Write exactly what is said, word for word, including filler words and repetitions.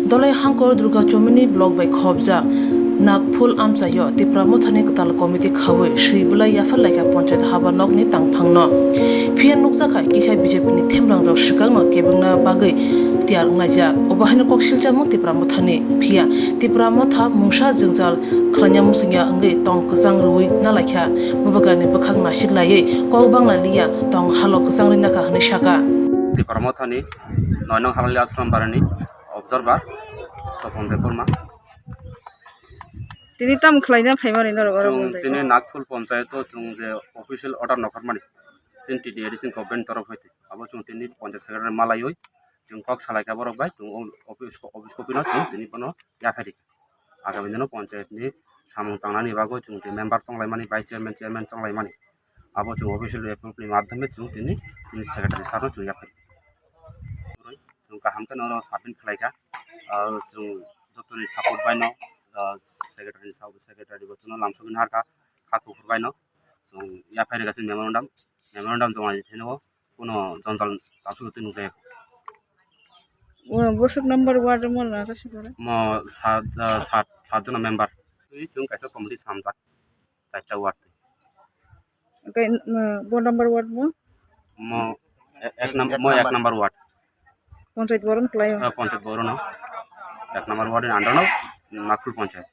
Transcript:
Dolai Hangkor Durga Chomini block bai khobjak Nagphul amchaio Tipra Mothani kwtal committee khaui swi bwlai yaphar laikha ponchayat haba nokni tangphangno. Phiya nukjakha kisa B J P ni themrangrok swkangno kebengna bagwi tiyar wnglaijak. Obo haino kok silchamung Tipra Mothani. Phiya Tipra Motha mungsa jwngjal khlaina muchungya wngwi tong kwchang rwui nalaikha. Bubagrani bwkhak nasik laiwi kok bangla liya tong halok kwchang rinakha hwnwi saka. Tipra Mothani noi nong Halali Ashram Barani observer Topon Debbarma. Tini tam khlaina phaimani norok oro Chwng Bombay tini o? Nagphul Ponchayat o chwng je official order nokhormani, chini T D A D C government torof hoite. Abo chwng tini Ponchayat Secretary malaiwi chwng kok salaikha borok bai, chwng o office, office copy no chwng tini bono yaphai rikha. Agami dino Ponchayat ni samung tangnani bagwi chwng tini member chonglaimani, vice chairman, chairman chonglaimani. Abo chwng official approve ni madhyome chwng tini, tini secretary sir no chwng yaphai. Chwng kaham khe no oro submit khlaikha. Ah, chwng jotoni support bai no, ah, secretary ni sabo secretary bo chwngno lamsogwi naharkha, kha kuphur bai no. Chwng yaphai rwkha chwng memorandum, memorandum joma ni thani o kuno jonjal tabsuk twi nukjaya. O, bosok number ward mo na kasa pore? Mo sat, ah, sat, sat jona member. Twi chwng kaisa committee samjak, charta ward twi. Oke, mm, bo number ward mo? Mo ek, ek nam-, mo ek number ward. Ponchayat boron khlai o? Ah, Ponchayat boron o. Ek number ward ni under no, Nagphul Ponchayat.